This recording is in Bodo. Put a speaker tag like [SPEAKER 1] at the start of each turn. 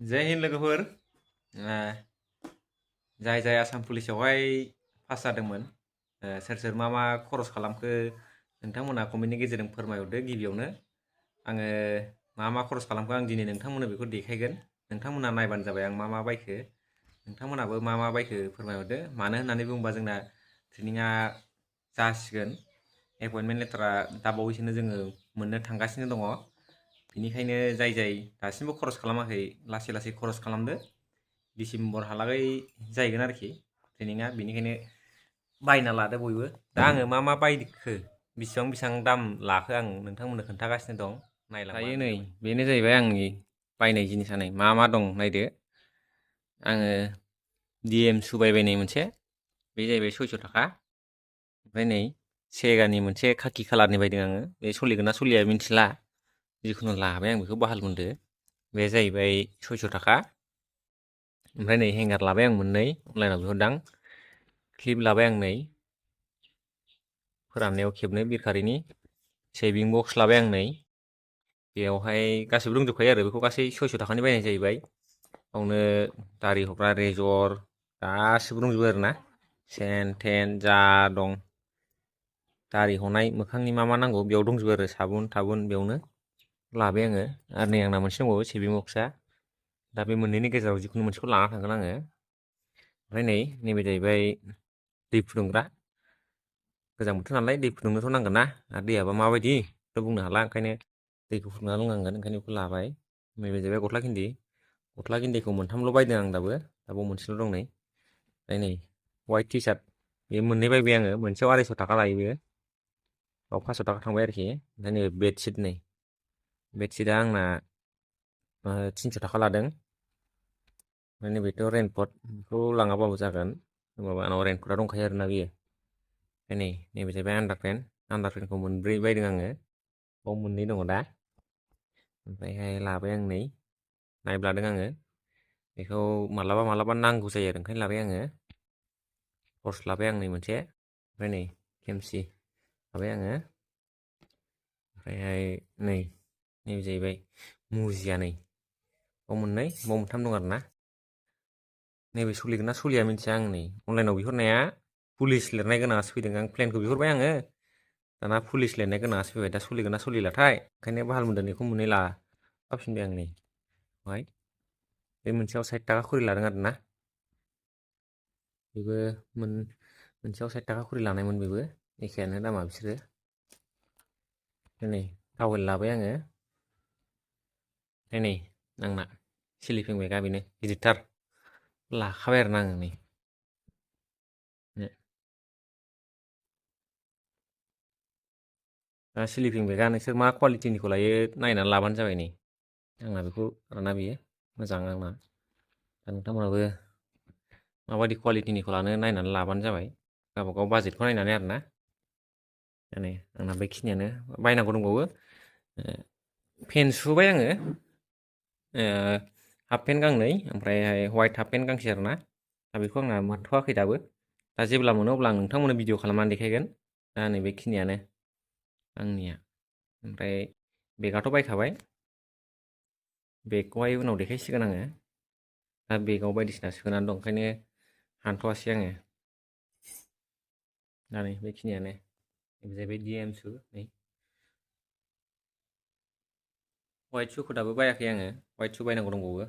[SPEAKER 1] जय हिन्द लोगोफोर जाय जाय आसाम पुलिसावहाय पास जादोंमोन सोर सोर मा मा खरस खालामखो नोंथांमोना कमेन्टनि गेजेरजों फोरमायहरदो। गिबियावनो आङो मा खरस खालामखो आं दिनै नोंथांमोननो बेखौ देखायगोन। नोंथांमोना नायबानो जाबाय आं मा बायखो। नोंथांमोनाबो मा बायखो फोरमायहरदो। मानो होननानै बुङोबा जोंना ट्रेनिंआ जासिगोन, एपइन्टमेन्ट लेटारा दा बावैसोनो जोङो मोननो थांगासिनो दङ। बिनिखायनो जाय जाय दासिमबो खरस खालामाखै लासै लासै खरस खालामदो। डिसेम्बरहालागै जाहैगोन आरोखि ट्रेनिंआ, बिनिखायनो बायना लादो बयबो। दा आङो मा बायखो, बेसेबां दाम लाखो आं नोंथांमोननो खोन्थागासिनो दं। नायलांबानो नै बेनो जाहैबाय आंनि बायनाय जिनिसा। नै मा दं नायदो। आङो DM सु बायनाय मोनसे, बे जाहैबाय 600 थाखा। ओमफ्राय नै सेगानि मोनसे खाखि खालारनि बायदों आङो। बे सोलिगोन ना सोलिया मिथिला, जिखुनु लाबाय आं बेखौ बाहाल मोनदो। बे जाहैबाय 600 थाखा। ओमफ्राय नै हेंगार लाबाय आं मोननै, अनलाइनाव बिहरदां। क्लिप लाबाय आं नै फोराननायाव खेबनो बिरखारिनि। सेभिं बक्स लाबाय आं नै, बेयावहाय गासिबो दंजोबखायो आरो। बेखौ गासै 600 थाखानि बायनाय जाहैबाय। बावनो दारि हग्रा रेजर गासिबो दंजोबो आरोना। सेन टेन जा दं, दारि हनाय मोखांनि मा नांगौ बेयाव दंजोबो आरो। साबुन थाबुन बेयावनो लाबाय आङो। आरो नै आंना मोनसे दंबावो सेभिं बक्सआ। दा बे मोननैनि गेजेराव जिखुनु मोनसेखौ लाना थांगोन आङो। ओमफ्राय नैबे जाहैबाय दै फुदुंग्रा। गोजां बोथोर नालाय दै फुदुंनोथ' नांगोन ना। आरो दैयाबा माबायदिथ' बुंनो हाला, ओंखायनो दैखौ फुदुंना लोंनांगोन, ओंखायनो बेखौ लाबाय। नैबे जाहैबाय गस्ला गेन्दि। गस्ला गेन्दिखौ मोनथामल' बायदों आं दाबो, दाबाव मोनसेल' दं नै। ओमफ्राय नै वाइट टि सार्ट, बे मोननै बायबाय आङो। मोनसेयाव 250 थाखा लायो बेयो, बाव 500 थाखा थांबाय आरोखि। ओमफ्राय नै बेडशिट, नै बेडशिटआ आंना 300 थाखा लादों। ओमफ्राय नैबेथ' रेनकट, बेखौ लाङाबाबो जागोन, होमबाबो आंनाव रेनकटआ दंखायो आरोना बेयो। ओमफ्राय नैबे जाहैबाय आन्डारपेन्टखौ मोनब्रै बायदों आङो, बाव मोननै दङ दा। ओमफ्रायहाय लाबाय आं नै नाइफ लादों आङो। बेखौ मालाबा नांगौ जायो आरो, ओंखायनो लाबाय आङो। टर्स लाबाय आं नै मोनसे। ओमफ्राय नै खेमसि लाबाय आङो। ओमफ्रायहाय नैबे जाहैबाय मुजिया, नै बाव मोननै, बाव मोनथाम दं आरोना। नैबे सोलिगोन ना सोलिया मिथिया आं। नै अनलाइनाव बिहरनाया पुलिस लिरनाय गोनाङासो फैदों। आं प्लेनखौ बिहरबाय आङो, दाना पुलिस लिरनाय गोनाङासो फैबाय। दा सोलिगोन ना सोलिलाथाय, ओंखायनो बाहाल मोनदों बेखौ मोननै लाफिनबाय आं नै बेवहाय। बे मोनसेयाव 60 थाखा खरि लादों आरोना। बेबो मोनसेयाव 60 थाखा खरि लानायमोन, बेबो एखेयानो दामा बिसोरो। नै टावेल लाबाय आङो। ओमफ्राय नै आंना स्लिपिं बेगआ बेनो गिदिरथार, लाखाबाय आरोना आङो नै। दा स्लिपिं बेगआ नोंसोर मा कुवालिटिनिखौ लायो नायनानै लाबानो जाबाय। नै आंना बेखौ आरोना, बेयो मोजां आंना। दा नोंथांमोनाबो माबायदि कुवालिटिनिखौ लानो नायनानै लाबानो जाबाय, गावबागाव बाजेटखौ नायनानै आरोना। नै आंना बेखिनियानो। बायनांगौ दंबावो। पेन्ट सुबाय आङो, हाफ पेन्ट गांनै, ओमफ्रायहाय हवाइट हाफ पेन्ट गांसे आरोना। दा बेखौ आंना मोनथ'वाखै दाबो। दा जेब्ला मोनो अब्ला आं नोंथांमोननो भिडिअ खालामनानै देखायगोन। दा नै बेखिनियानो आंनिया। ओमफ्राय बेगआथ' बायखाबाय, बेगखौहाय उनाव देखायसिगोन आङो। दा बेगाव बायदिसिना सोनानै दं, ओंखायनो हानथ'वासै आङो। दा नै बेखिनियानो। बे जाहैबाय DM सु। नै वाइट सुखौ दाबो बायाखै आङो, वाइट सु बायनांगौ दंबावो।